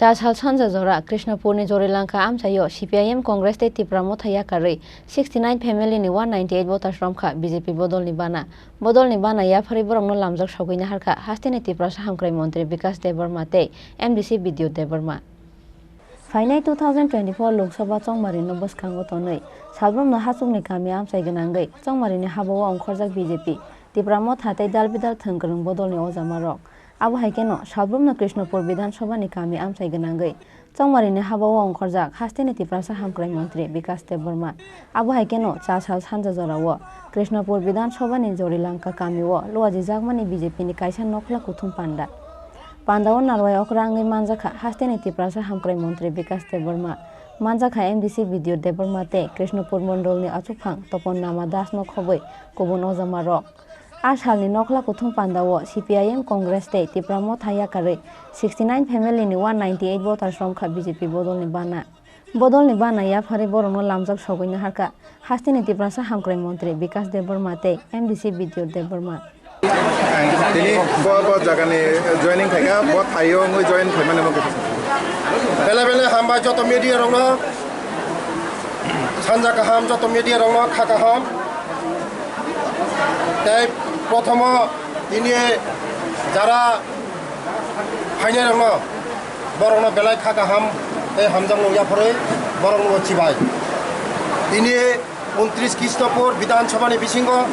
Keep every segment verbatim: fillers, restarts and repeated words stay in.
Chasal sanja jora Krishnapurni Jorilangka amchaio C P I M, Congress tei Tipra Motha yakarwi sixty nine family ni one ninety eight voters romkha B J P bodolni bana. Bodolni bana yapharwi borokno lamjak sogwi naharkha hasteni Tiprasa hamkrai montri Bikas Debbarma tei M D C Bidyut Debbarma. Phainai two thousand twenty-four Lok Sabha chongmarino bwskango tonwi salbrumno hachukni kami amchai gwnangwi chongmarini habao ongkhorjak B J P, Tipra Motha tei dal bidal thwng kwrwng bodolni ojamarok. Abo hai kheno salbrumno Krishnapur Bidhan Sabhani kami amchai gwnangwi chongmarini habao ongkhorjak hasteni Tiprasa hamkrai montri Bikas Debbarma. Abo hai kheno Chasal sanja jorao Krishnapur Bidhan Sabhani Jorilangka kamio luajijakmani B J P ni kaisa nokhla kuthum panda. Pandao narwai okra wngwi manjakha hasteni Tiprasa hamkrai montri Bikas Debbarma, manjakha M D C Bidyut Debbarma tei Krishnapur mondolni achukphang Topon Nama Dasno khobwi kubun ojamarok. A salni nokhla kuthum pandao C P I M, Congress tei Tipra Motha yakarwi sixty nine family ni one ninety eight voters romkha B J P bodolni bana. Bodolni bana yapharwi borokno lamjak sogwi naharkha hasteni Tiprasa hamkrai montri Bikas Debbarma tei M D C Bidyut Debbarma. Tini bo, bo jagani joining khaikha, bo thaio wngwi join khaimani bo kisa. Bele bele hambai joto media rokno, sanja kaham joto media rokno kha kaham. Tei prothomo tini jara phainairokno, borokno belai kha kaham tei hamjakmung yapharwi borokno chibai. Tini untris Krishnapur Bidhan Sabhani bisingo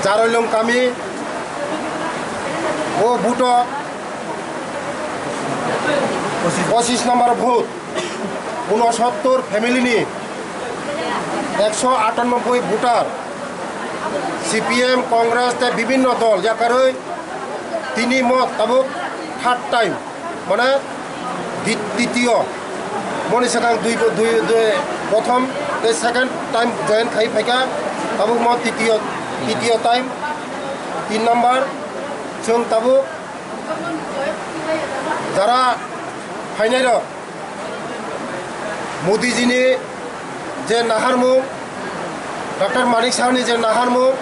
Jaroilung kami o booth-o pochis number booth, unosottor family ni ekso atanoboi voter, C P M, Congress tei bibinno dol yakarwi tini mo tabuk third time, mane di-, titiyo, moni swkang dui, dui, dui, prothom tei second time join khai phaikha, tabuk mo titiyo, titiyo time, tin number, chwng tabuk jara phainairok, Modiji ni je naharmung, Doctor Manik Saha ni je naharmung,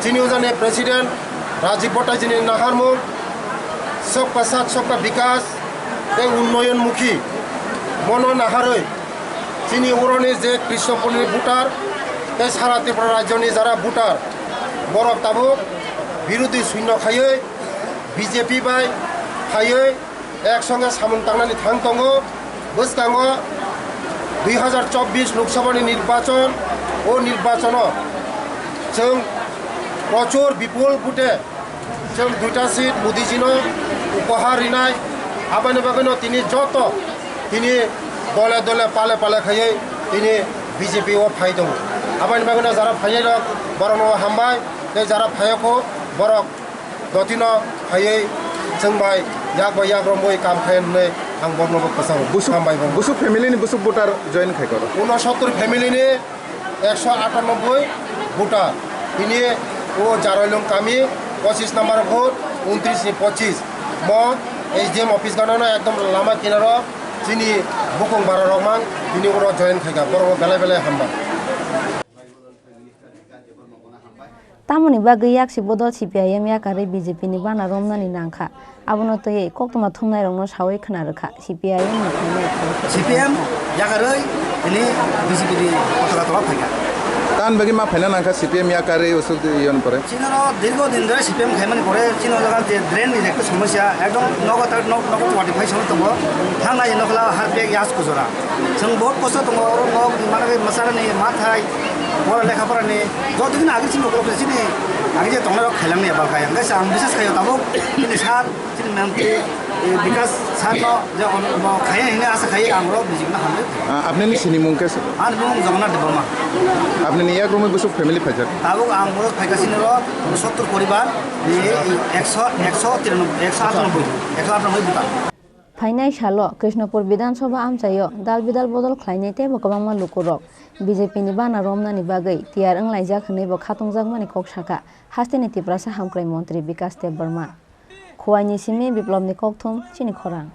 chini ojani President Rajib Bhattaji ni naharmung, Sabka Sath Sabka Vikas tei Unnoyon Mukhi, mono naharwi chini oroni je Krishnapur ni voter tei sara Tripura rajyo ni jara voter, borok tabuk birodhi shunyo khaiwi B J P bai khaiwi ek songe samung tangnani thang tongo. Bwskango dui hazar chobbish Lok Sabhani nirbachon, o nirbachono chwng prochur bipul vote chwng duita seat Modijino upahar rinai. Aboni bagwino tini joto tini dole dole pale pale khaiwi tini B J P o phai tongo. Aboni bagwino jara phainairok borokno hambai, tei jara phaiya kho borok dotino phaiwi chwng bai yak bai yak romwi kam khai hwnwi ang borokno bo kwchao. Busuk, hambai bo. Busuk family ni busuk voter join khai koro. Unosottor family ni ekso atanoboi voter. Tini o Jaroilung kami pochis number vote, untris ni pochis. Mo S D M office gana no ekdom lama kinaro chini bukung bara rok mang tini oro join khai kha. Borok belai belai hambai. Tamoni bagwi yaksi bodol C P I M yakarwi B J P ni bana romnani nangkha. Abono twiwi koktwma thumnairokno sawi khna rwkha C P I M ni phainai. C P M yakarwi tini B J P ni potaka tola phaikha. Tamoni bagwi ma phaina nangkha C P M yakarwi usuk yon pore. Chini oro dirgo din dhore C P M khaimani pore chini o jaga je drain ni ekta somosya, ekdom nogo ta-, nok-, nogo kuwati phai songwi tongo. Thangna ni nokla harpiyak yas kujora. Chwng bahut kosto tongo, oro nok mana khe mwsarani mathai, pora lekha porani joto dino age chini ukulok chini age je tongnai rok khailangni bal kaya. Hwnkhe ang biswas khaio tabuk chini sir, chini mantri, eh, Bikas sir no je ono bo khaiya hwnwi asa khai ang oro B J P no hamjak. Ah, apni ni sinimung khe? Ani mung Jagannath Debbarma. Apni ni yak romwi busuk family phaijak? Tabuk ang oro phaikha chini oro sottor poribar, eh, ekso, ekso tiranoboi, ekso atanoboi, ekso atanoboi buta. Phainai salo Krishnapur Bidhan Sabha amchaio dal bidal bodol khlainai teibo kwbangma lukurok B J P ni bana romnani bagwi tiyar wnglaijak hwnwibo khatungjakmani kok sakha hasteni Tiprasa hamkrai montri Bikas Debbarma. Khuaini simi Biplobni kokthum chini khorang.